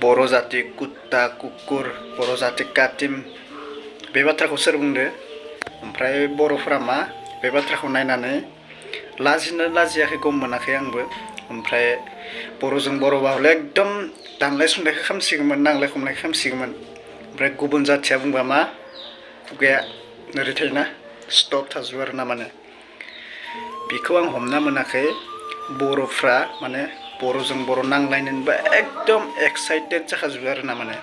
बर' जाति कुत्ता कुकुर बर' जाति काटिम बे बाथ्राखौ सोर बुंदो ओमफ्राय बर'फोरा मा बे बाथ्राखौ नायनानै लाजिनो लाजियाखै गम मोनाखै आंबो ओमफ्राय बर'जों बर'बा हले एकदम दानलाय सुनलायखौ खालामसिगौमोन नांलाय खमलाय खालामसिगौमोन ओमफ्राय गुबुन जाथिया बुंबा मा खुगाया ओरै थायोना स्टप थाजोबो आरो ना माने बेखौ आं हमना मोनाखै बर'फ्रा माने बर'जों बर' नांलायनोबा एकदम एक्साइटेड जाखाजोबो आरो ना माने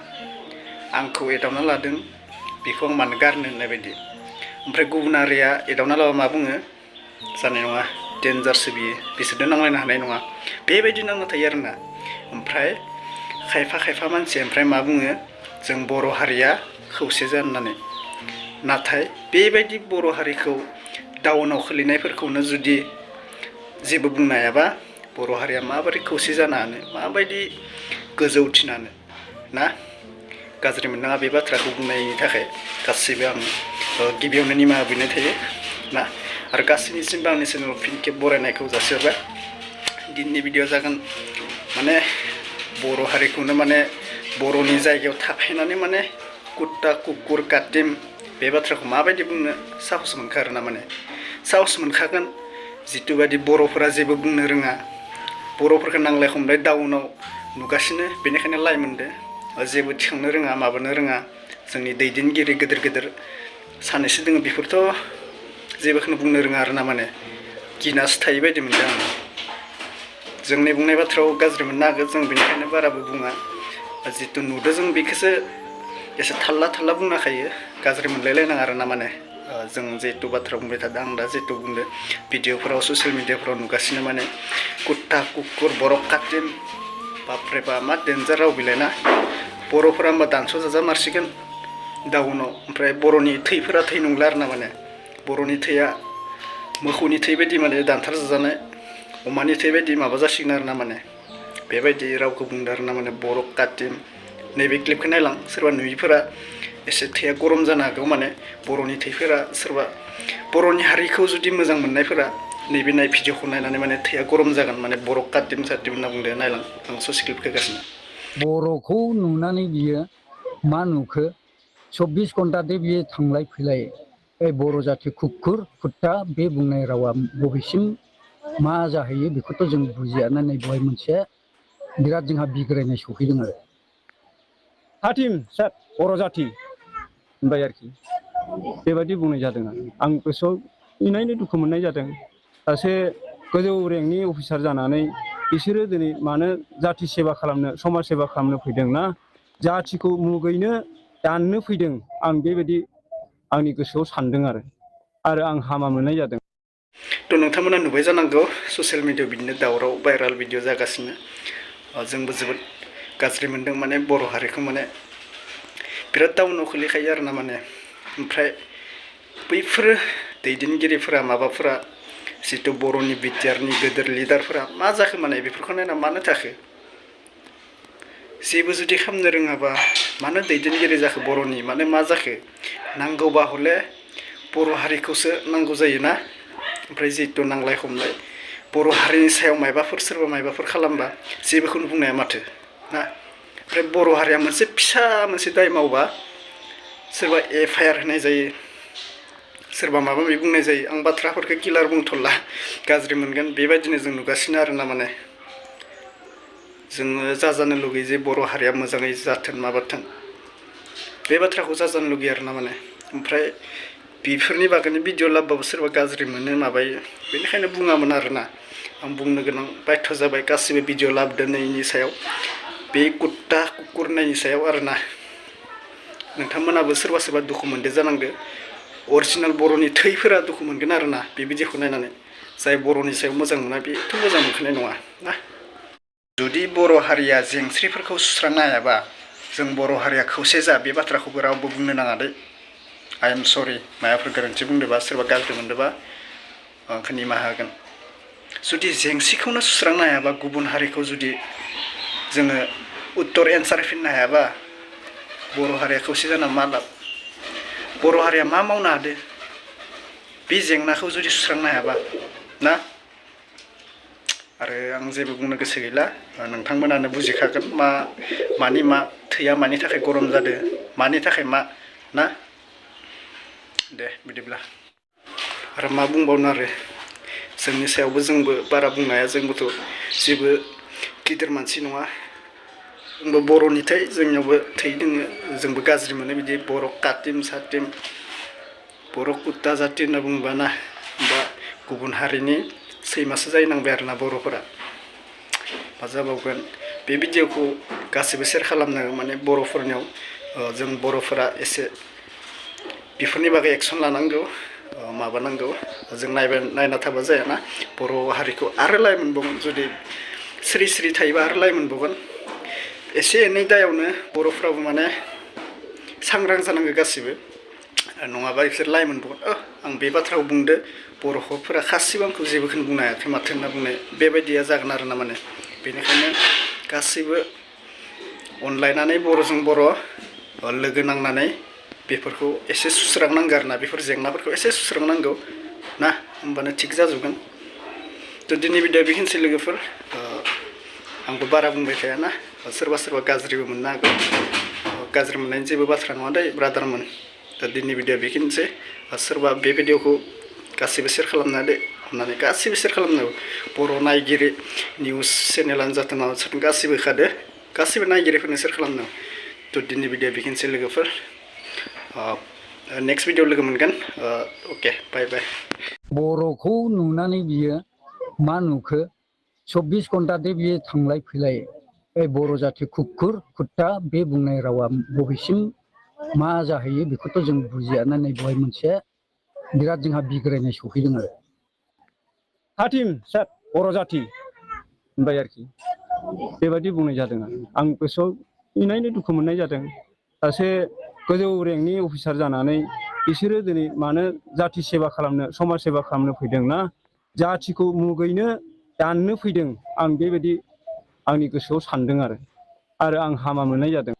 आंखौ एदावना लादों बेखौ आं मानो गारनो होननाय बायदि ओमफ्राय गुबुन हारिया एदावना लाबा मा बुङो जानाय नङा डेन्जारसो बियो बिसोरजों नांलायनो हानाय नङा बेबायदि नांना थायो आरोना ओमफ्राय खायफा मानसिया ओमफ्राय मा बुङो जों बर' हारिया खौसे जा होननानै नाथाय बेबायदि बर' हारिखौ डाउनाव खोलैनायफोरखौनो जुदि जेबो बुंनो हायाबा बर' हारिया माबोरै खौसे जानो हानो माबायदि गोजौ उथिनानो ना गाज्रि मोननाङा बे बाथ्राखौ बुंनायनि थाखाय गासैबो आं गिबियावनो निमाहा बिनाय थायो ना आरो गासैनिसिमबो आंनि चेनेलाव फिन खेब बरायनायखौ जासिहरबाय दिनैनि भिडिअ जागोन माने बर' हारिखौनो माने बर'नि जायगायाव थाफैनानै माने कुत्ता कुकुर काटिम बे बाथ्राखौ माबायदि बुंनो साहस मोनखो आरोना माने साहस मोनखागोन जितु बायदि बर'फोरा जेबो बुंनो रोङा बर'फोरखौ नांलाय खमलाय डाउनाव नुगासिनो बेनिखायनो लाइ मोनदो जेबो थिखांनो रोङा माबानो रोङा जोंनि दैदेनगिरि गिदिर गिदिर सानैसो दोङो बेफोरथ' जेबोखौनो बुंनो रोङा आरोना माने गिनासो थायो बायदि मोनदों आं जोंनि बुंनाय बाथ्रायाव गाज्रि मोननो हागौ जों बेनिखायनो बाराबो बुङा जितु नुदों जों बेखौसो एसे थाल्ला बुंनो हायो गाज्रि मोनलायलायनाङा आरोना माने जों जितु बाथ्रा बुंबाय थादों आं दा जितु बुंदो भिडिअफोराव ससियेल मिडियाफोराव नुगासिनो माने कुत्ता कुकुर बर' काटिम बापरे बा मा डेन्जार राव बिलायना बर'फोरा होमबा दानस' जाजा मारसिगोन डाउनाव ओमफ्राय बर'नि थैफोरा थै नंला आरोना माने बर'नि थैया मोखौनि थै बायदि माने दानथार जाजानाय अमानि थै बायदि माबा जासिगोन आरोना माने बेबायदि रावखौ बुंदों आरोना माने बर' काटिम नैबे क्लिपखौ नायलां सोरबा नुयिफोरा एसे थैया गरम जानो हागौ माने बर'नि थैफोरा सोरबा बर'नि हारिखौ जुदि मोजां मोननायफोरा नैबे भिडिअखौ नायनानै माने थैया गरम जागोन माने बर' काटिम साटिम होनना बुंदो नायलां आं ससे क्लिप होगासिनो बर'खौ नुनानै बियो मा नुखो 24 घन्टादे बियो थांलाय फैलाय बर' जाति कुकुर कुत्ता बे बुंनाय रावा बबेसिम मा जाहैयो बेखौथ' जों बुजिया ना नै बेवहाय मोनसे बिराद जोंहा बिग्रायनाय सफैदों आरो हातिम सार बर' जाति होनबाय आरोखि बेबायदि बुंनाय जादों आं गोसोआव इनायनो दुखु मोननाय जादों सासे गोजौ रेंकनि अफिसार जानानै बिसोरो दिनै मानो जाति सेबा खालामनो समाज सेबा खालामनो फैदों ना जातिखौ मुगैनो दाननो फैदों आं बेबायदि आंनि गोसोआव सानदों आरो आं हामा मोननाय जादों थ' नोंथांमोना नुबाय जानांगौ ससियेल मिडियायाव बिदिनो दावराव भाइराल भिडिअ जागासिनो जोंबो जोबोद गाज्रि मोनदों माने बर' हारिखौ माने बिराद डाउनाव खोलैखायो आरोना माने ओमफ्राय बैफोर दैदेनगिरिफोरा माबाफोरा जितु बर'नि बिटिआरनि गिदिर लिडारफोरा मा जाखो माने बेफोरखौ नायना मानो थाखो जेबो जुदि खालामनो रोङाबा मानो दैदेनगिरि जाखो बर'नि माने मा जाखो नांगौबा हले बर' हारिखौसो नांगौ जायोना ओमफ्राय जितु नांलाय खमलाय बर' हारिनि सायाव मायबाफोर सोरबा मायबाफोर खालामबा जेबोखौनो बुंनो हाया माथो ना ओमफ्राय बर' हारिया मोनसे फिसा मोनसे दाय मावबा सोरबा FIR होनाय जायो सोरबा माबा माबि बुंनाय जायो आं बाथ्राफोरखौ किलार बुंथ'ला गाज्रि मोनगोन बेबायदिनो जों नुगासिनो आरोना माने जोङो जाजानो लुगैयो जे बर' हारिया मोजाङै जाथों माबाथों बे बाथ्राखौ जाजानो लुगैयो आरोना माने ओमफ्राय बेफोरनि बागैनो भिडिअ लाबोबाबो सोरबा गाज्रि मोनो माबायो बेनिखायनो बुङामोन आरोना आं बुंनो गोनां बाध्य जाबाय गासिबो भिडिअ लाबोनायनि सायाव बे कुत्ता कुकुर नायनि सायाव आरोना नोंथांमोनाबो सोरबा दुखु मोनदो जानांगौ अरिजिनेल बर'नि थैफोरा दुखु मोनगोन आरोना बे भिडिअखौ नायनानै जाय बर'नि सायाव मोजां मोना बेथ' मोजां मोनखानाय नङा ना जुदि बर' हारिया जेंस्रिफोरखौ सुस्रांनो हायाबा जों बर' हारिया खौसे जा बे बाथ्राखौबो रावबो बुंनो नाङा दे I am sorry मायाफोर गोरोन्थि बुंदोंबा सोरबा गाज्रि मोनदोंबा आंखौ निमाहा होगोन जुदि जेंसिखौनो सुस्रांनो हायाबा गुबुन हारिखौ जुदि जोङो उत्तर एन्सार होफिननो हायाबा बर' हारिया खौसे जाना मा लाब बर' हारिया मा मावनो हादो बे जेंनाखौ जुदि सुस्रांनो हायाबा ना आरो आं जेबो बुंनो गोसो गैला नोंथांमोनानो बुजिखागोन मानि मा थैया मानि थाखाय गरम जादों मानि थाखाय मा ना दे बिदिब्ला आरो मा बुंबावनो आरो जोंनि सायावबो जोंबो बारा बुंनो हाया जोंबोथ' जेबो गिदिर मानसि नङा जोंबो बर'नि थै जोंनियावबो थै दोङो जोंबो गाज्रि मोनो बिदि बर' काटिम साटिम बर' कुत्ता जाति होनना बुङोबा ना बा गुबुन हारिनि सैमासो जाहैनांबाय आरोना बर'फोरा मा जाबावगोन बे भिडिअखौ गासिबो शेयार खालामनो माने बर'फोरनियाव जों बर'फोरा एसे बेफोरनि बागै एक्सन लानांगौ माबानांगौ जों नायना थाबा जायाना बर' हारिखौ आरो लाय मोनबावगोन जुदि स्रि स्रि थायोबा आरो लाय मोनबावगोन एसे एनै दायावनो बर'फ्राबो माने सांग्रां जानांगौ गासिबो नङाबा बिसोर लाय मोनबावगोन आं बे बाथ्राखौ बुंदो बर'फोरा गासिबो आंखौ जेबोखौनो बुंनो हायाखै माथो होनना बुंनाय बेबायदिया जागोन आरो ना माने बेनिखायनो गासैबो अनलायनानै बर'जों बर' लोगो नांनानै बेफोरखौ एसे सुस्रांनांगौ आरोना बेफोर जेंनाफोरखौ एसे सुस्रांनांगौ ना होमबानो थिग जाजोबगोन थ' दिनै भिडिअ बेखिनिसै लोगोफोर आंबो बारा बुंबाय थायाना सोरबा सोरबा गाज्रिबो मोननो हागौ गाज्रि मोननायनि जेबो बाथ्रा नङा दै ब्रादारमोन दा दिनै भिडिअ बेखिनिसै सोरबा बे भिडिअखौ गासिबो शेयार खालामना होदो होननानै गासिबो शेयार खालामनांगौ बर' नायगिरि निउस चेनेलानो जाथों माबा जाथों गासिबो होखादो गासिबो नायगिरिफोरनो शेयार खालामनांगौ थ' दिनै भिडिअ बेखिनिसै लोगोफोर नेक्स्ट भिडिअ लोगो मोनगोन अके बाय बाय बर'खौ नुनानै बियो मा नुखो 24 घन्टाते बियो थांलाय फैलाय बर' जाथि कुकुर कुत्ता बे बुंनाय रावा बबेसिम मा जाहैयो बेखौथ' जों बुजियाना नै बेवहाय मोनसे बिराद जोंहा बिग्रायनाय सफैदों आरो हाटिम सार बर' जाथि होनबाय आरोखि बेबायदि बुंनाय जादों आं गोसोआव इनायनो दुखु मोननाय जादों सासे गोजौ रेंकनि अफिसार जानानै बिसोरो दिनै मानो जाथि सेबा खालामनो समाज सेबा खालामनो फैदों ना जाथिखौ मुगैनो दाननो फैदों आं बेबायदि आंनि गोसोआव सानदों आरो आं हामा मोननाय जादों।